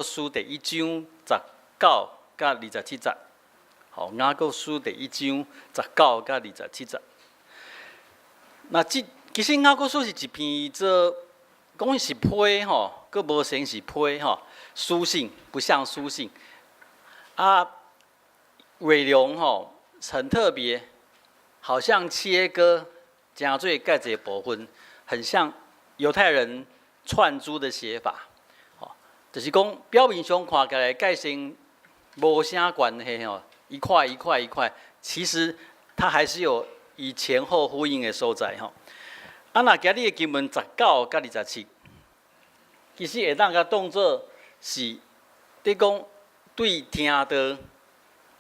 書第一章十九佮二十七節。好，雅各書第一章十九佮二十七節。那這其實雅各書是一篇做講是批吼，閣無像是批吼，書信不像書信。啊，內容吼很特別，好像切割，誠濟蓋一個部分，很像猶太人串珠的寫法。吼，就是講表面上看起來界線無啥關係吼，一塊一塊一塊，其實它還是有以前後呼應的所在吼。啊，若今日的經文十九佮二十七，其實會當共當做是佇講對聽道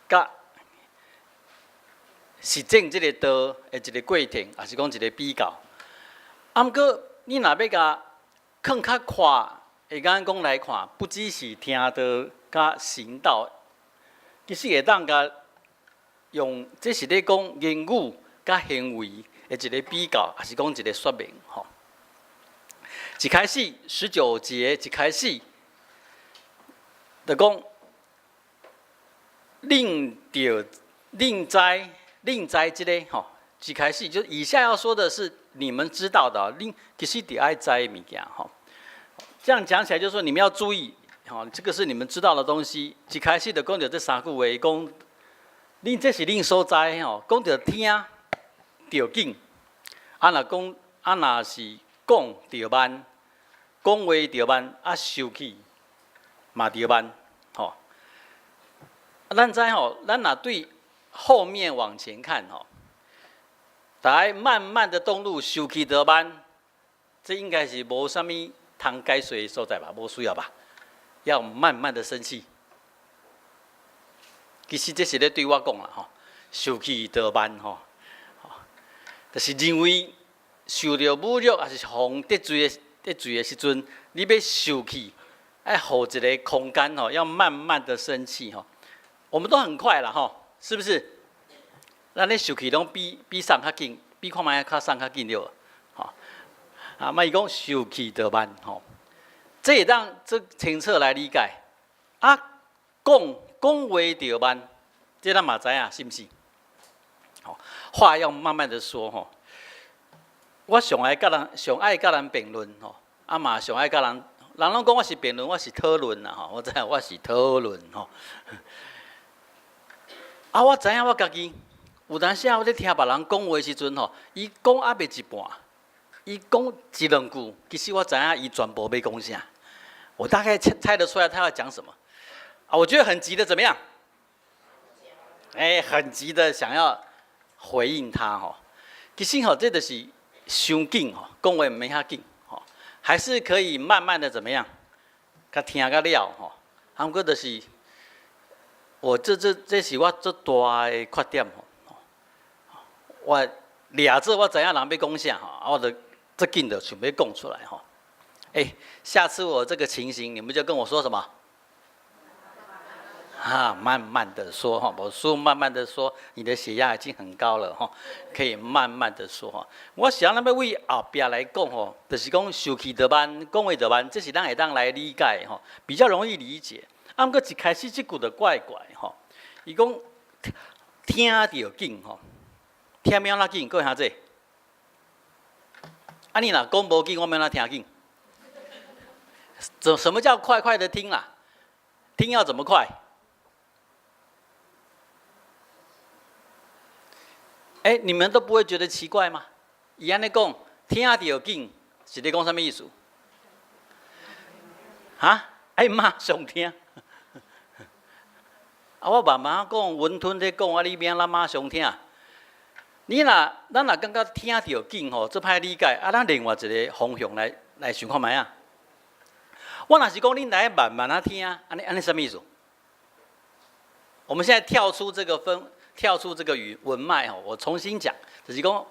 佮實踐這個道的一個過程，抑是講一個比較。啊，毋過你若欲共放較闊的眼光來看，不只是聽道佮行道，其實會當共用，這是咧講言語佮行為的一個比較，抑是講一個說明吼。一開始19節一開始就講，恁著恁知恁知這个吼，一開始就以下要說的是你們知道的，恁其實著愛知的物件吼。這樣講起來，就是說你們要注意，吼，這個是你們知道的東西。一開始就講著這三句話，講恁這是恁所知吼，講著聽著緊，啊若講啊若是講著慢，講話著慢，啊受氣嘛著慢，吼。咱知吼，咱若對後面往前看吼，來慢慢的動怒，受氣著慢，這應該是無啥物通解說的所在吧？無需要吧？要慢慢的生氣。其實這是咧對我講啦吼，受氣著慢吼，就是認為受著侮辱，抑是予人得罪的時陣，你欲受氣，愛予一個空間吼，要慢慢的生氣吼。我們都很快啦吼，是不是？咱咧受氣攏比送較緊，比看覓較送較緊對無？吼，啊，嘛伊講受氣著慢吼，這會當做清楚來理解。啊，講講話著慢，這咱嘛知影，是毋是？吼，話要慢慢的說吼。我上愛佮人辯論吼，啊嘛上愛佮人，人攏講我是辯論，我是討論啦吼，我知影我是討論吼。啊，我知影我家己有當時啊，我咧聽別人講話時陣吼，伊講猶未一半，伊講一兩句，其實我知影伊全部欲講啥，我大概猜得出來他要講什麼。啊，我覺得很急的怎麼樣？欸，很急的想要回應他吼。其實吼，這就是傷緊吼，講話毋免遐緊吼，還是可以慢慢的怎麼樣？共聽甲了吼。啊，毋過就是，我這是我足大的缺點吼。我掠做我知影人欲講啥吼，啊，我就足緊就想欲講出來吼。欸，下次我這個情形，你們就跟我說什麼？啊，慢慢的說哈，我說慢慢的說，你的血壓已經很高了哈，可以慢慢的說哈。我想欲為後壁來講吼，就是講受氣著慢，講話著慢，這是咱會當來理解吼，比較容易理解。啊，毋過一開始這句就怪怪吼，伊講聽著緊吼，聽欲按怎緊，各位兄弟？啊，你若講無緊，我欲按怎聽緊？什麼叫快快的聽啦？聽要怎麼快？欸，你們都不會覺得奇怪嗎？伊按呢講，聽著緊，是咧講啥物意思？哈？愛馬上聽。啊，我慢慢講，溫吞咧講，啊，你欲按怎馬上聽？你若咱若感覺聽著緊吼，足歹理解。啊，咱另外一個方向來想看覓仔。我若是講恁來慢慢仔聽，按呢按呢啥物意思？我們現在跳出這個分。跳出這個語文脈吼，我重新講，就是講，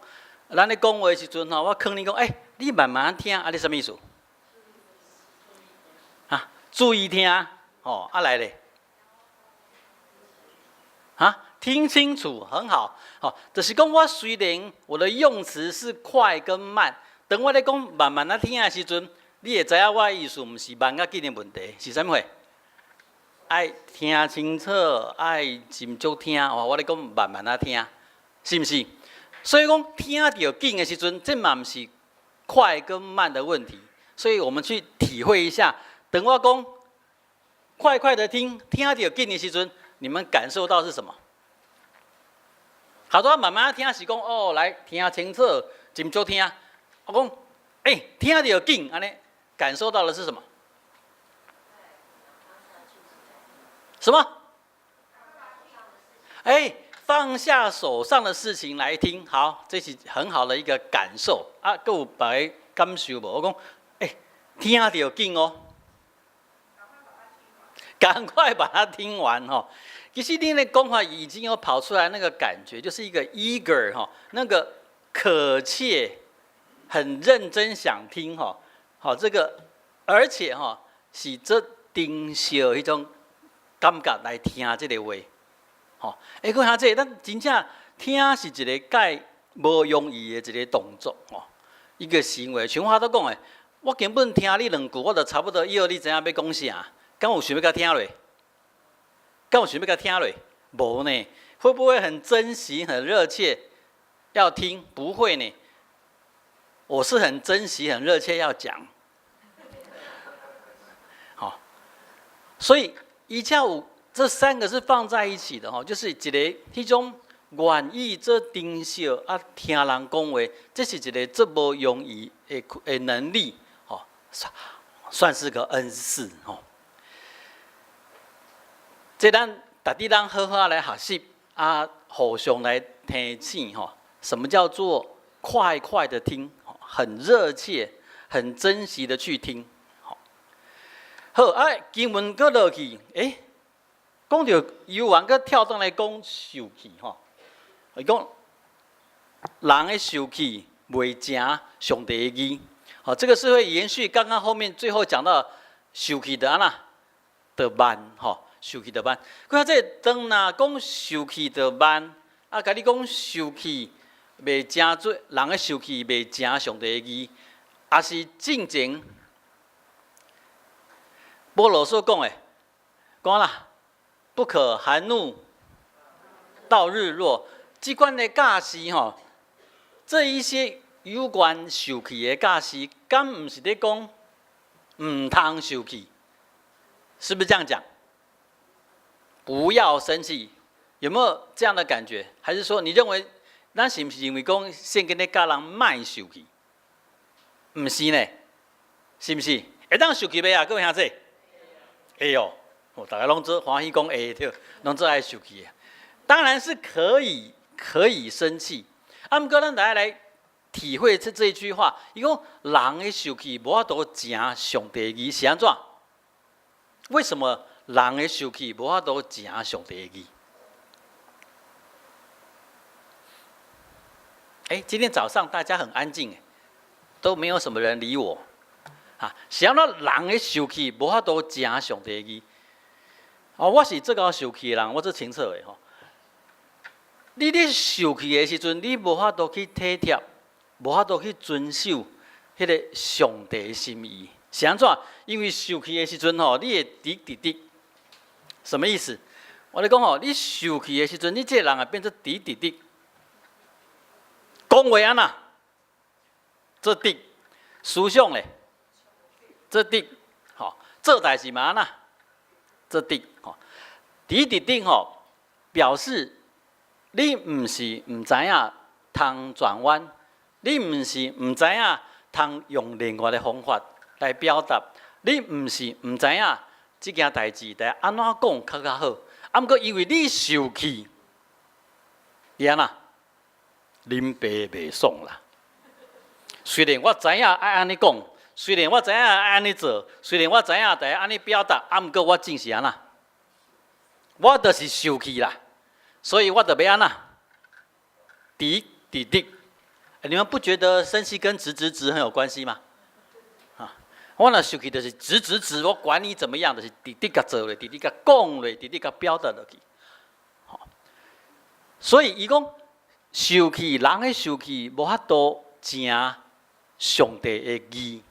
咱咧講話的時陣吼，我勸你講，欸，你慢慢聽，啊，你啥物意思？啊，注意聽，吼，啊來咧，啊，聽清楚，很好，吼，就是講我雖然我的用詞是快跟慢，當我咧講慢慢仔聽的時陣，你會知影我的意思，毋是慢佮緊的問題，是啥物貨？愛聽清楚，愛斟酌聽，哦，我咧講慢慢仔聽，是毋是？所以講聽著緊的時陣，這嘛毋是快跟慢的問題。所以我們去體會一下，等我講快快的聽，聽著緊的時陣，你們感受到是什麼？好多慢慢聽是講哦，來聽清楚，斟酌聽。我講，欸，聽著緊，按呢感受到的是什麼？什麼？欸，放下手上的事情來聽，好，這是很好的一個感受啊。閣有別个感受無？我講，欸，聽著緊哦，趕快把它聽完吼。其實你的講話已經有跑出來那個感覺，就是一個 eager 哈，那個渴切、很認真想聽哈。好，這個而且哈是這珍惜彼種感覺來聽這个話，吼。欸，閣下這咱真正聽是一个蓋無容易的一个動作吼，一個行為。像我都講的，我根本聽你兩句，我就差不多以後你知影欲講啥，敢有想欲共聽落？敢有想欲共聽落？無呢？會不會很珍惜、很熱切要聽？不會呢。我是很珍惜、很熱切要講。好，所以一跳這三個是放在一起的吼，就是一个彼種願意做珍惜啊，聽人講話，這是一个足無容易的能力，吼，算是個恩賜吼。這咱逐日咱好好來學習啊，互相來提醒吼。什麼叫做快快的聽？很熱切、很珍惜的去聽。好，好啊，經文閣落去，欸，講著猶原閣跳轉來講受氣吼。伊講人的受氣袂成上帝的義。好，這個是會延續剛剛後面最後講到受氣的按怎著慢吼，受氣著慢。閣這當若講受氣著慢，啊，共你講受氣袂成做人的受氣袂成上帝的義，抑是進前保羅所講的，講啦，不可含怒到日落。這款的教示吼，這一些有關受氣的教示，敢毋是咧講毋通受氣？是不是這樣講？不要生氣，有沒有這樣的感覺？還是說你認為咱是毋是認為講聖經咧教人莫受氣？毋是呢？是毋是？會當受氣袂啊？各位兄弟？會哦，大家攏做歡喜講會對，攏做愛受氣的。當然是可以，可以生氣。啊，毋過咱大家來體會這一句話，伊講人的受氣無法度成上帝義，是按怎？為什麼人的受氣無法度成上帝的義？欸，今天早上大家很安靜，都沒有什麼人理我。啊，是按怎人的受氣無法度成上帝的義？哦，我是足𠢕受氣的人，我足清楚的吼。你咧受氣的時陣，你無法度去體貼，無法度去遵守彼个上帝的心意。是按怎？因為受氣的時陣吼，你會直直直。什麼意思？我咧講吼，你受氣的時陣，你這個人會變做直直直。講話按怎？做直。思想咧，做直。吼，做代誌嘛按怎？做直。吼，直直直吼，表示你毋是毋知影通轉彎，你毋是毋知影通用另外的方法來表達，你毋是毋知影這件代誌得按怎講較較好。啊，毋過因為你受氣，你按怎？恁爸袂爽啦。雖然我知影愛按呢講，雖然我知影愛按呢做，雖然我知影得按呢表達，啊，毋過我真是按怎？我就是受氣啦。所以我就欲按怎？直直直，你們不覺得生氣跟直直直很有關係嗎？啊，我若受氣就是直直直，我管你怎麼樣，就是直直共做落，直直共講落，直直共表達落去。好，所以伊講受氣，人的受氣無法度成上帝的義。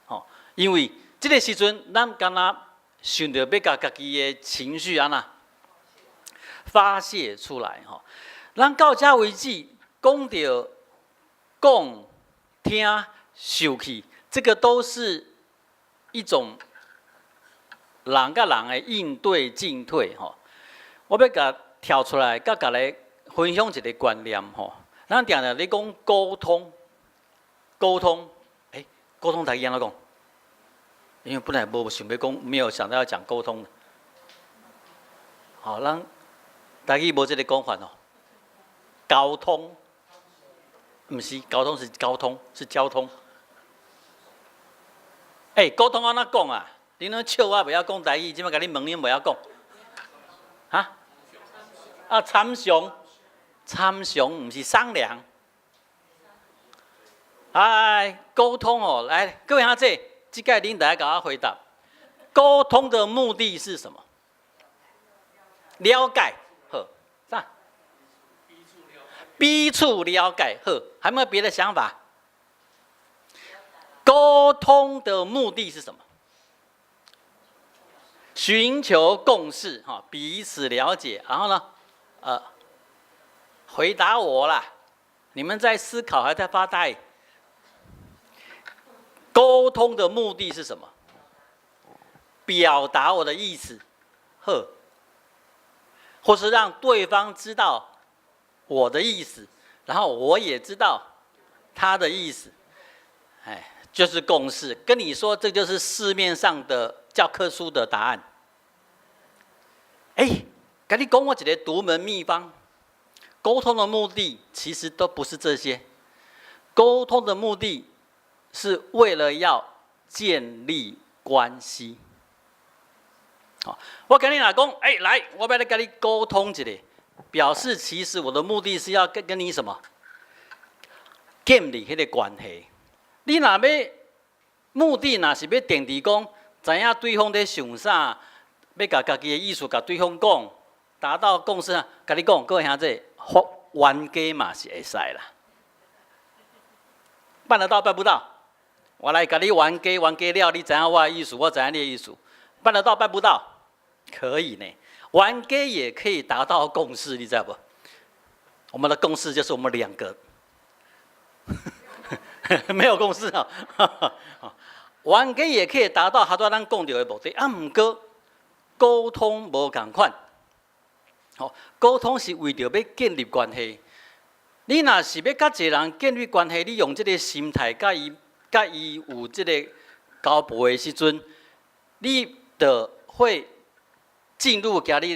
吼，因為這个時陣咱敢若想著欲共家己的情緒按怎發洩出來吼。咱到這為止講著講、聽、受氣，這個都是一種人佮人的應對進退吼。我欲共跳出來，佮共你分享一個觀念吼。咱定定咧講溝通，溝通，欸，溝通台語按怎講？因為本來無想欲講，沒有想到要講溝通。好，咱台語無這个講法哦。交通，毋是交通，是交通，是交通。欸，溝通按怎講啊？恁攏笑我袂曉講台語，這擺共你問恁袂曉講。哈？啊，參詳，參詳，毋是商量。哎，溝通哦，來，各位兄弟，這擺恁來共我回答。溝通的目的是什麼？了解，好，啥？彼此了解，好，還有沒有別的想法？溝通的目的是什麼？尋求共識，哈，彼此了解，然後呢，回答我啦！你們在思考還在發呆？溝通的目的是什麼？表達我的意思，呵，或是讓對方知道我的意思，然後我也知道他的意思，哎，就是共識。跟你說，這就是市面上的教科書的答案。哎，共你講我一个獨門秘方，溝通的目的其實都不是這些，溝通的目的是為了要建立關係。好，我跟你若講，哎，來，我欲來共你溝通一下，表示其實我的目的是要跟你什麼建立彼个關係。你若欲目的若是欲定佇講，知影對方咧想啥，欲共家己的意思共對方講，達到共識啊。共你講，各位兄弟，冤家嘛是會使啦，辦得到辦不到？我來共你冤家，冤家了，你知影我的意思，我知影你的意思，辦得到辦不到？可以呢，冤家也可以達到共識，你知道不？我們的共識就是我們兩個沒有共識啊。冤家也可以達到，拄才咱講著的目的。啊，毋過溝通無仝款。吼，溝通是為著欲建立關係。你若是欲佮一个人建立關係，你用這个心態共伊有這个交談的時陣，你就會進入今日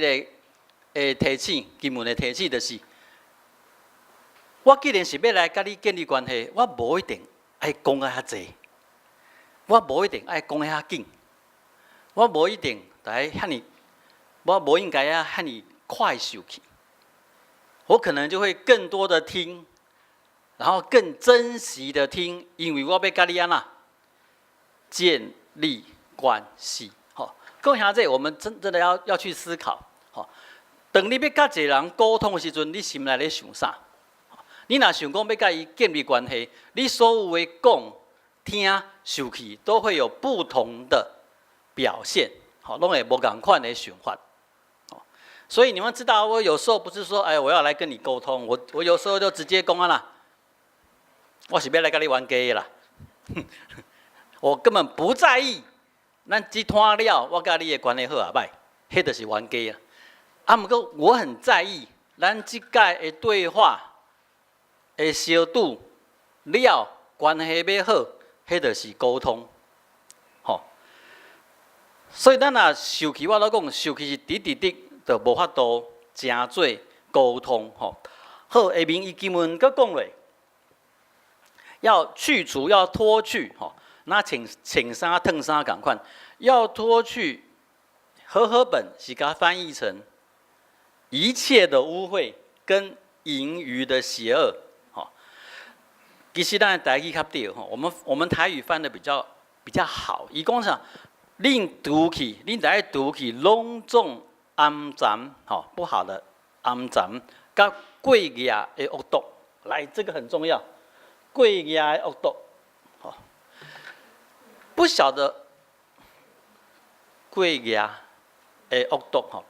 的提醒，經文的提醒就是：我既然是欲來共你建立關係，我無一定愛講甲遐濟，我無一定愛講遐緊，我無一定來遐爾，我無應該啊遐爾快受氣。我可能就會更多的聽，然後更珍惜的聽，因為我欲共你按怎建立關係。好，各位兄弟，我們真的要去思考。好，當你欲佮一個人溝通的時陣，你心內咧想啥？你若想講欲共伊建立關係，你所有的講、聽、受氣，都會有不同的表現。好，攏會無仝款的想法。所以你們知道，我有時候不是說，哎，我要來跟你溝通，我有時候就直接講啊啦，我是欲來共你冤家的啦，我根本不在意，咱這攤了，我佮你的關係好抑䆀，彼就是冤家啊。啊，毋過我很在意，咱這擺的對話的相拄了，關係欲好，彼就是溝通，吼。所以咱若受氣，我咧講受氣是直直直，就無法度成做溝通，吼。好，下面伊經文閣講落，要去除，要脫去，吼，那穿穿衫脫衫仝款，要脫去。和合本是共翻譯成一切的污穢跟盈餘的邪惡，吼。其實咱台語較對，吼，我們台語翻得比較好。伊講啥？恁除去，恁著愛除去攏總骯髒，吼，不好的骯髒，佮過額的惡毒。來，這個很重要，過額的惡毒，吼，不曉得。過額的惡毒吼。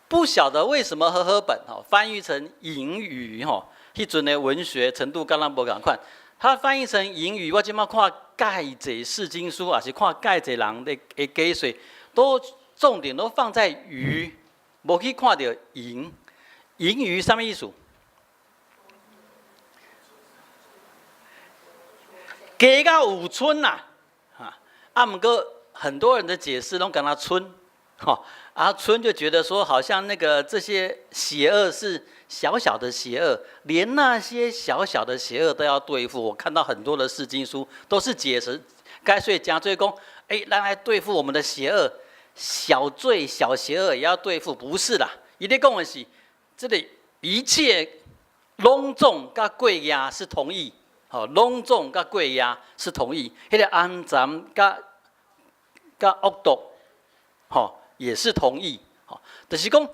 不曉得為什麼和合本吼翻譯成盈餘吼，彼陣的文學程度佮咱無仝款，他翻譯成盈餘，我這馬看蓋濟釋經書，抑是看蓋濟人的解說，都重點都放在餘，無去看著盈。盈餘啥物意思？加到有賰啦，哈！啊，毋過很多人的解釋攏共若賰，吼，啊賰就覺得說，好像那個這些邪惡是小小的邪惡，連那些小小的邪惡都要對付。我看到很多的釋經書都是解釋，解說誠濟講，哎，咱來對付我們的邪惡，小罪小邪惡也要對付，不是啦，伊咧講的是，這裡一切攏總佮過額是同義。吼，攏總佮過額是同義，彼個骯髒佮惡毒，吼，也是同義。吼，就是講，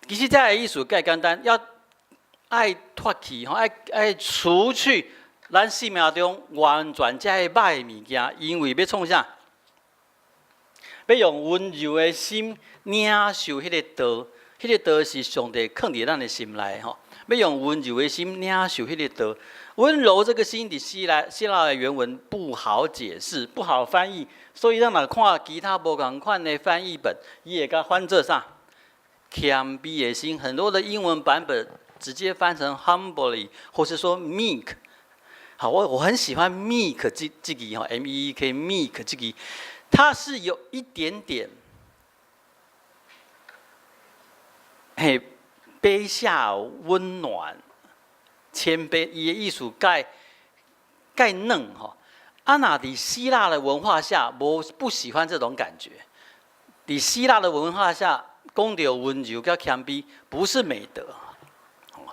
其實這个意思較簡單，要愛脫去，吼，愛除去咱生命中完全這个歹物件，因為欲創啥？欲用溫柔的心領受彼個道，彼個道是上帝囥佇咱的心內吼。欲用溫柔的心領受彼個道。溫柔這個心，佇希臘的原文不好解釋，不好翻譯，所以咱若看其他無仝款的翻譯本，伊會共翻做啥？謙卑的心，很多的英文版本直接翻成 humbly，或是說 meek。好，我很喜歡 meek 這這個哈，M E E K meek 這個，它是有一點點，嘿，卑下、溫暖、謙卑，伊的意思較較軟吼。啊，若佇希臘的文化下，無不喜歡這種感覺。佇希臘的文化下，講著溫柔佮謙卑，不是美德。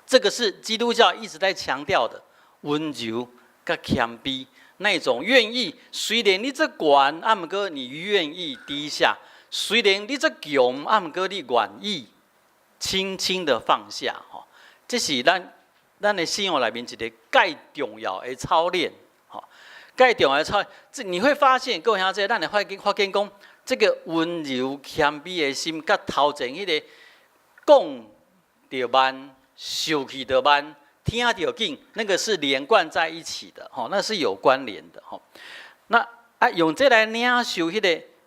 這個是基督教一直在強調的溫柔佮謙卑那種願意。雖然你這懸，啊毋過你願意低下；雖然你這強，啊毋過你願意輕輕的放下。吼，這是咱的信仰內面一个蓋重要的操練。吼，蓋重要的操，這你會發現，各位兄弟，咱會發現講，這個溫柔謙卑的心，佮頭前彼个講著慢、受氣著慢、聽著緊，那個是連貫在一起的，吼，那是有關聯的，吼。那啊，用這來領受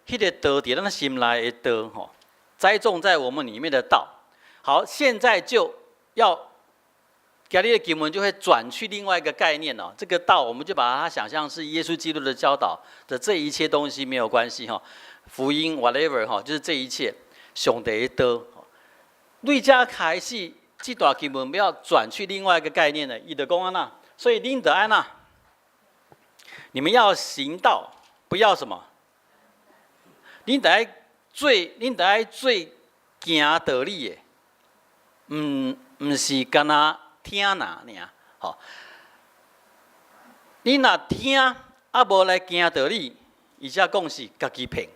彼個道佇咱心內的道，吼，栽種在我們裡面的道。好，現在就要今日的經文就會轉去另外一個概念哦。這個道，我們就把它想象是耶穌基督的教導的這一切東西沒有關係哈。福音 whatever 哈，就是這一切上帝的道。對這開始，這段經文要轉去另外一個概念了。伊就講按怎，所以恁著按怎，你們要行道，不要什麼？恁著愛做行道理的，毋是干焦聽爾爾，吼。你若聽啊，無來行道理，伊才講是家己騙，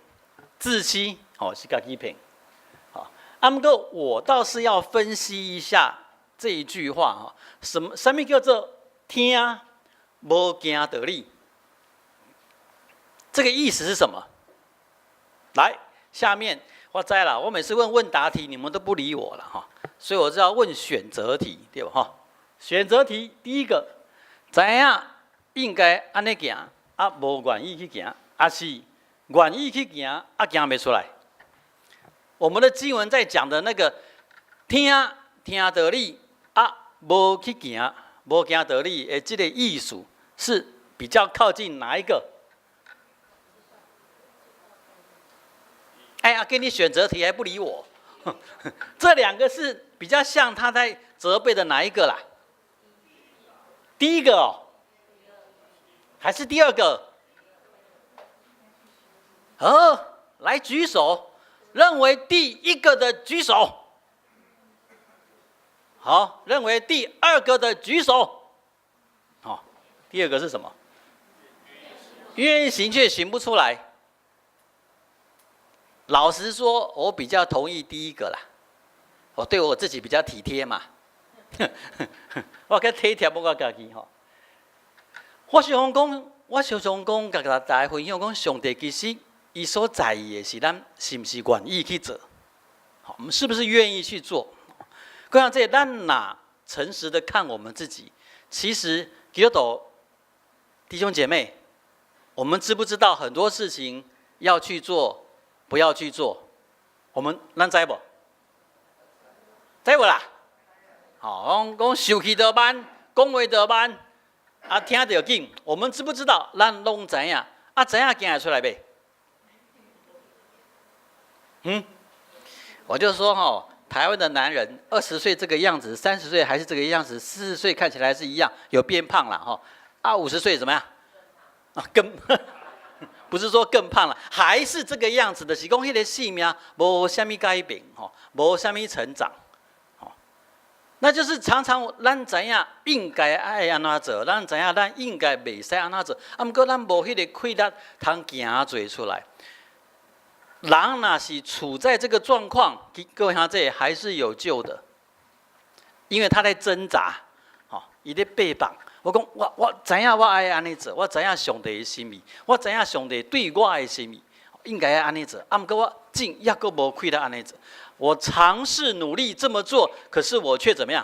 自欺，吼，是家己騙。好，啊，毋過我倒是要分析一下這一句話，吼，啥物叫做聽無行道理？這個意思是什麼？來，下面我知啦，我每次問問答題，你們都不理我了哈，所以我就要問選擇題，對吧？哈，選擇題第一個，知影應該按呢行，啊，無願意去行，抑是願意去行，啊，行袂出來。我們的經文在講的那個聽聽道理，啊，無去行，無行道理的這個意思是比較靠近哪一個？哎呀，給你選擇題還不理我，這兩個是比較像他在責備的哪一個啦？第一個哦，還是第二個？哦，來舉手，認為第一個的舉手。好，認為第二個的舉手。好，第二個是什麼？願意行卻行不出來。老實說，我比較同意第一個啦。我對我自己比較體貼嘛。我較體貼我家己吼。我想講，我常常講，共大家分享講，上帝其實伊所在意的是咱是毋是願意去做，好，我們是不是願意去做？各位這咱若誠實的看我們自己，其實基督徒弟兄姐妹，我們知不知道很多事情要去做，不要去做？我們咱知無？知無啦？好，講講受氣就慢，講話就慢，啊，聽著緊。我們知不知道？咱攏知影，啊，知影行會出來袂？嗯，我就說哈，台灣的男人20歲這個樣子，30歲還是這個樣子，40歲看起來是一樣，有變胖了哈。啊，50歲怎麼樣？啊，更不是說更胖了，還是這個樣子的。是講彼个性命無啥物改變，吼，無啥物成長，吼，那就是常常咱知影應該愛按怎做，咱知影咱應該袂使按怎做，啊，毋過咱無彼个氣力通行做出來。人若是處在這個狀況，各位兄弟還是有救的，因為他在掙扎，吼，伊咧爬綁。我講我知影我愛按呢做，我知影上帝的心意，我知影上帝對我的心意，應該愛按呢做。啊，毋過我竟猶閣無氣力按呢做。我嘗試努力這麼做，可是我卻怎麼樣？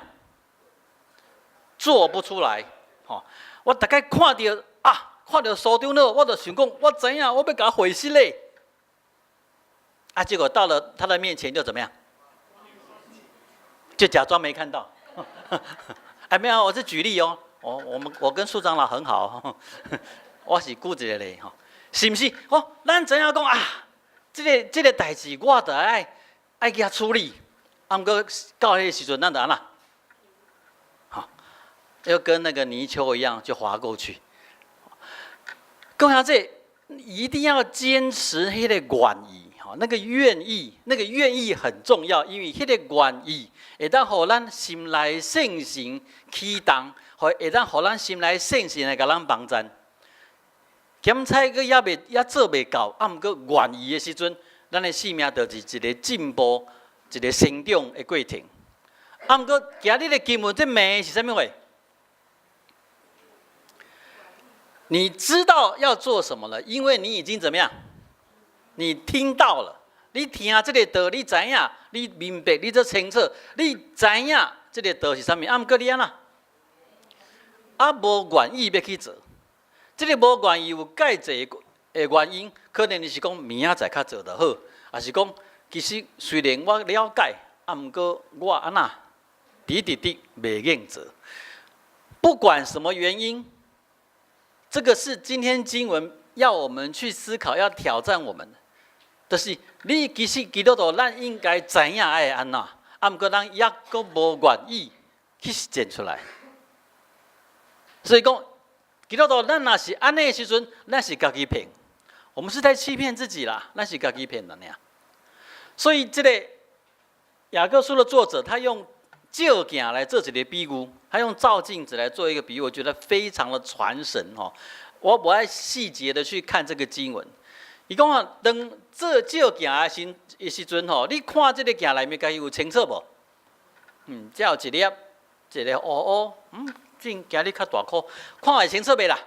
做不出來。吼，我逐擺看著啊，看著蘇長老，我就想講，我知影我欲共伊回信咧。啊，結果到了他的面前就怎麼樣？就假裝沒看到。哎，沒有，我是舉例哦。我跟蘇長老很好，我是舉一個例吼，是毋是？哦，咱知影講啊，這個代誌我著愛去遐處理。啊，毋過到彼個時陣，咱著按怎？好，要跟那個泥鰍一樣，就滑過去。各位這一定要堅持彼個願意。那個願意，那個願意很重要，因為彼個願意會當予咱心內聖神啟動，會當予咱心內聖神來共咱幫贊。檢採閣猶未猶做袂到，啊，毋過願意的時陣，咱的生命就是一個進步、一個成長的過程。啊，毋過今日的經文這問的是啥物話？你知道要做什麼了，因為你已經怎麼樣？你聽到了，你聽這個道，你知影，你明白，你足清楚，你知影這個道是啥物。啊，毋過你按怎？啊，無願意欲去做，這個無願意有蓋濟的原因，可能你是講明仔載較做就好，抑是講其實雖然我了解，啊，毋過我按怎，直直直袂願做。不管什麼原因，這個是今天經文要我們去思考、要挑戰我們的。就是你其實基督徒，咱應該知影愛按怎，啊，毋過咱猶閣無願意去實踐出來。所以講，基督徒咱若是按呢的時陣，咱是家己騙，我們是在欺騙自己啦，咱是家己騙人爾。所以這個雅各書的作者，他用照鏡來做一個比喻，他用照鏡子來做一個比喻，我覺得非常的傳神吼。我無愛細節的去看這個經文。伊講啊，當做照鏡的時陣吼，你看這个鏡內面，家己有清楚無？這有一粒，一个烏烏，鏡今日較大顆，看會清楚袂啦？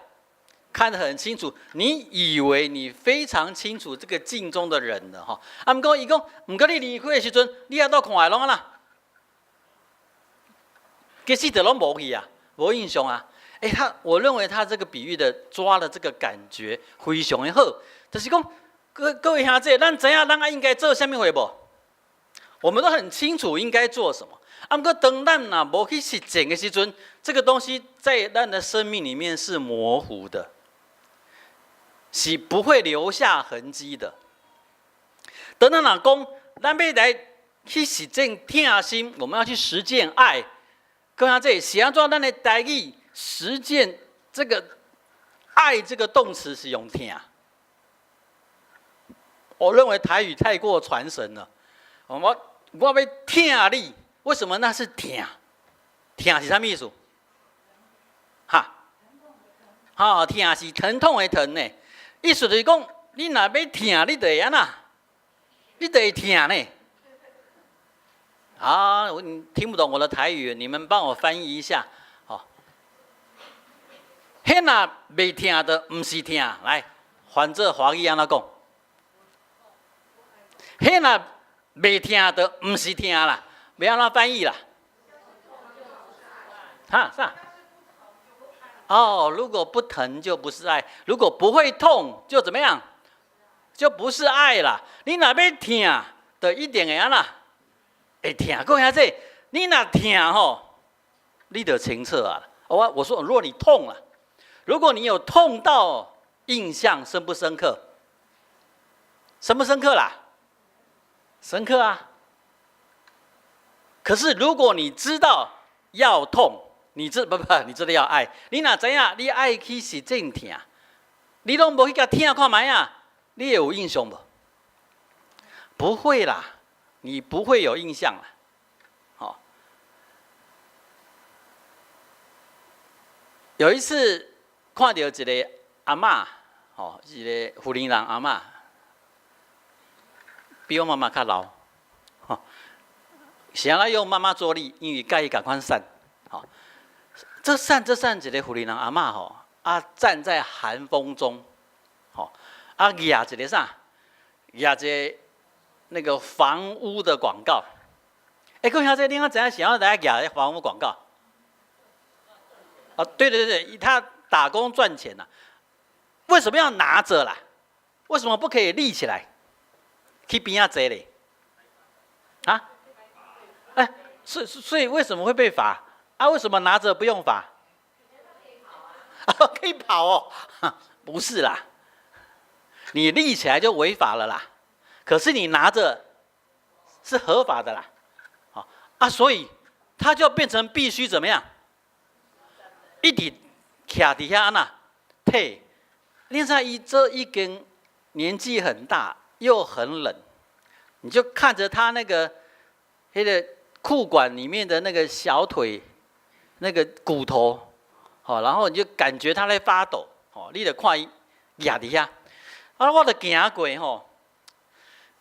看得很清楚。你以為你非常清楚這個鏡中的人了吼？啊，毋過伊講，毋過你離開的時陣，你猶閣看的攏按怎？其實就攏無去啊，無印象啊。欸，我認為他這個比喻的抓的這個感覺非常的好，就是講各位兄弟，咱知影咱應該做啥物貨無？我們都很清楚應該做什麼。啊，毋過當咱若無去實踐的時陣，這個東西在咱的生命裡面是模糊的，是不會留下痕跡的。當咱若講，咱欲來去實踐疼心，我們要去實踐愛。各位兄弟，是按怎咱的台語實踐這個愛這個動詞是用疼。我認為台語太過傳神了。我欲疼你，為什麼那是疼？疼是啥物意思？哈？哈，疼是疼痛的疼呢。意思就是講，你若欲疼，你就會按怎？你就會疼呢。啊，我聽不懂我的台語，你們幫我翻譯一下。好，彼若袂疼的，毋是疼。來，換做華語按怎講？彼若袂疼就毋是疼啦，欲按怎翻譯啦？哈啥？哦，如果不疼就不是愛，如果不會痛就怎麼樣？就不是愛啦。你若欲疼，就一定會按怎？會疼。各位兄弟，你若疼吼，你就清楚啊。我說，如果你痛了，如果你有痛到印象深不深刻？深不深刻啦？深刻啊。可是如果你知道要痛，你知不不？你知道要愛，你若知影你愛去實踐疼，你攏無去共疼看覓啊？你會有印象無？不會啦，你不會有印象啦。好，有一次看到一個阿嬤，吼，一個婦人人阿嬤，比我媽媽較老，吼，是按怎用媽媽做例？因為佮伊仝款瘦，吼。這瘦這瘦一個婦人人阿嬤吼，啊站在寒風中，吼，啊舉一個啥？舉一個那個房屋的廣告。欸，各位兄弟，你敢知影是按怎來舉房屋廣告？啊，對對對，他打工賺錢吶，為什麼要拿着啦？為什麼不可以立起來？去邊仔坐咧？啊？欸，所以為什麼會被罰？啊，為什麼拿着不用罰？啊，可以跑哦？不是啦，你立起來就違法了啦。可是你拿着是合法的啦。好啊，所以他就變成必須怎麼樣？一直徛佇遐按怎退。你知伊這已經年紀很大，又很冷，你就看着他那個褲管裡面的那個小腿。那個骨頭，好，然後你就感覺他在發抖，哦，你就看伊徛佇遐，啊，我就行過吼，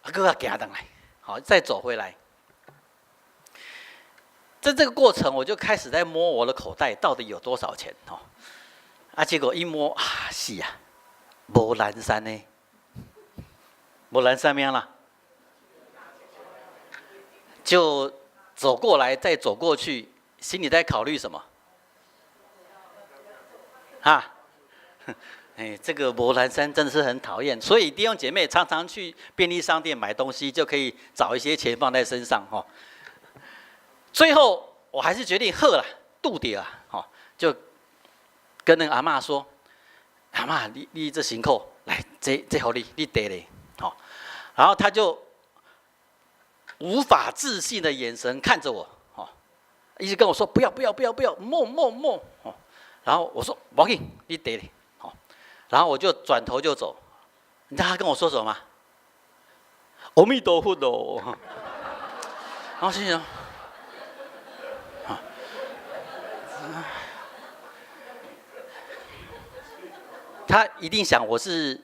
啊，閣仔行轉來，好，再走回來。在這個過程，我就開始在摸我的口袋，到底有多少錢？吼，啊，結果一摸，啊，是啊，無藍山呢，無藍山咩啦，就走過來，再走過去。心裡在考慮什麼？哈，哎，這個無藍山真的是很討厭，所以弟兄姐妹常常去便利商店買東西，就可以找一些錢放在身上哈。最後我還是決定好啦，拄著啊，吼，就跟那個阿嬤說：“阿嬤，你這辛苦，來，這予你，你提咧，吼。”然後他就無法置信的眼神看着我。一直跟我說不要不要不要不要，莫莫莫哦，然後我說無要緊，你提咧，好，然後我就轉頭就走。你知道他跟我說什麼嗎？阿彌陀佛咯。然後心想，啊，他一定想我是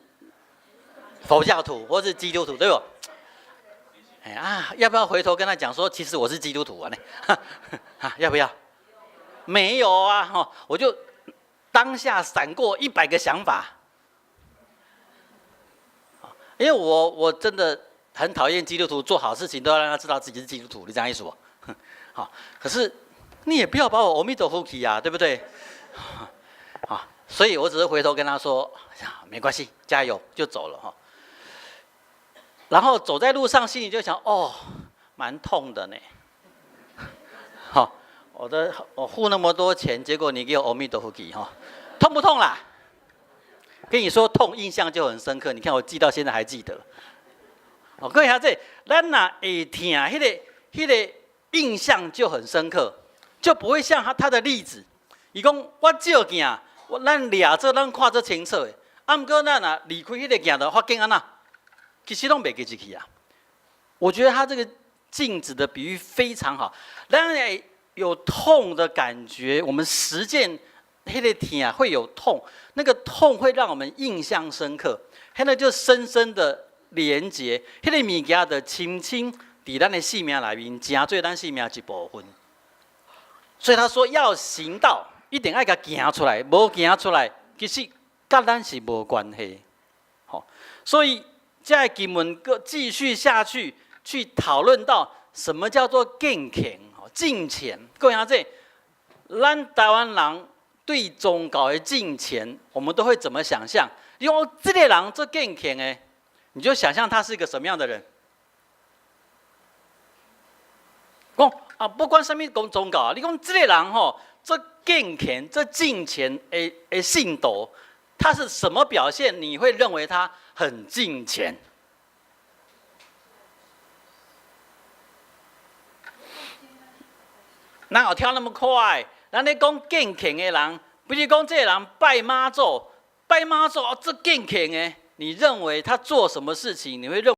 佛教徒或是基督徒，對不？哎啊，要不要回頭跟他講說，其實我是基督徒啊？呢，啊，要不要？沒有啊，哈，我就當下閃過100個想法，因為我真的很討厭基督徒做好事情都要讓他知道自己是基督徒，你這樣意思不？好，可是你也不要把我阿彌陀佛去啊，對不對？啊，所以我只是回頭跟他說，沒關係，加油，就走了哈。然後走在路上，心裡就想：哦，蠻痛的呢。好，我付那麼多錢，結果你給我阿彌陀佛去哈，痛不痛啦？跟你說痛，印象就很深刻。你看我記到現在還記得。哦，各位兄弟，咱若會疼，彼個印象就很深刻，就不會像他的例子。伊講我照鏡，我咱掠做咱看做清楚的，啊，毋過咱若離開彼個鏡頭，發現按怎？其實攏袂記入去啊。我覺得他這個鏡子的比喻非常好，當然有痛的感覺。我們實踐彼個疼會有痛，那個痛會讓我們印象深刻，彼個就深深的連結，彼個物件就深深佇咱的生命內面，成做咱生命一部分。所以他說要行道，一定愛共行出來，無行出來，其實佮咱是無關係。好，所以這个經文閣繼續下去，去討論到什麼叫做敬虔、敬虔。各位兄弟，咱台灣人對宗教的敬虔，我們都會怎麼想象？因為這個人足敬虔的，你就想象他是一個什麼樣的人？講啊，不管啥物講宗教，你講這個人吼，足敬虔、足敬虔的信徒，他是什麼表現？你會認為他很敬虔？哪有跳那麼快？咱咧講敬虔的人，比如講這個人拜媽祖，拜媽祖哦，足敬虔的，你認為他做什麼事情？你會認